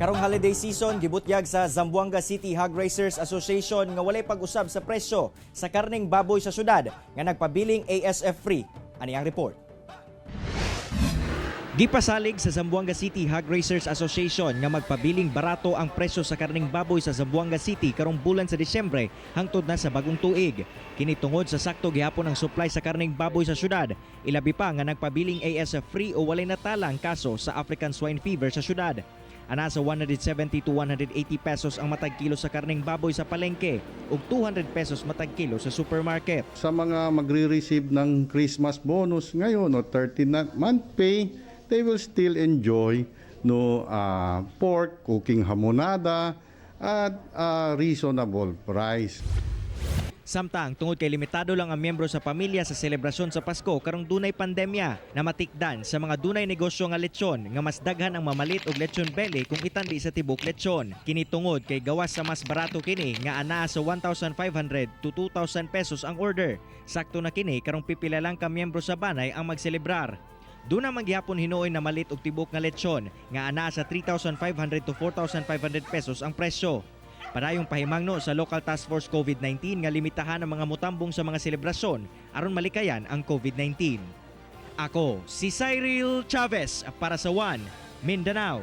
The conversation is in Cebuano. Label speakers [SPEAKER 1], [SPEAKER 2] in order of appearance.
[SPEAKER 1] Karong holiday season, gibutyag sa Zamboanga City Hog Raisers Association nga walay pag-usab sa presyo sa karning baboy sa syudad nga nagpabiling ASF free. Ani ang report. Gipasalig sa Zamboanga City Hog Raisers Association nga magpabiling barato ang presyo sa karning baboy sa Zamboanga City karong bulan sa Disyembre hangtod na sa bagong tuig. Kini tungod sa sakto gihapon ang supply sa karning baboy sa syudad. Ilabi pa nga nagpabiling ASF free o walay natalang kaso sa African Swine Fever sa syudad. Ana sa 170 to 180 pesos ang matag kilo sa karning baboy sa palengke ug 200 pesos matag kilo sa supermarket.
[SPEAKER 2] Sa mga magre-receive ng Christmas bonus ngayon o 13 month pay, they will still enjoy, no, pork, cooking hamonada at reasonable price.
[SPEAKER 1] Samtang tungod kay limitado lang ang miyembro sa pamilya sa selebrasyon sa Pasko karong dunay pandemya, namatikdan sa mga dunay negosyo nga lechon nga mas daghan ang mamalit og lechon belly kung itandi sa tibok lechon. Kini tungod kay gawas sa mas barato kini nga anaa sa 1,500 to 2,000 pesos ang order. Sakto na kini karong pipila lang ka miyembro sa banay ang magselebrar. Duna man gihapon hinuoy namalit og tibok nga lechon nga anaa sa 3,500 to 4,500 pesos ang presyo. Padayong pahimangno sa Local Task Force COVID-19 nga limitahan ang mga mutambong sa mga selebrasyon aron malikayan ang COVID-19. Ako si Cyril Chavez para sa One Mindanao.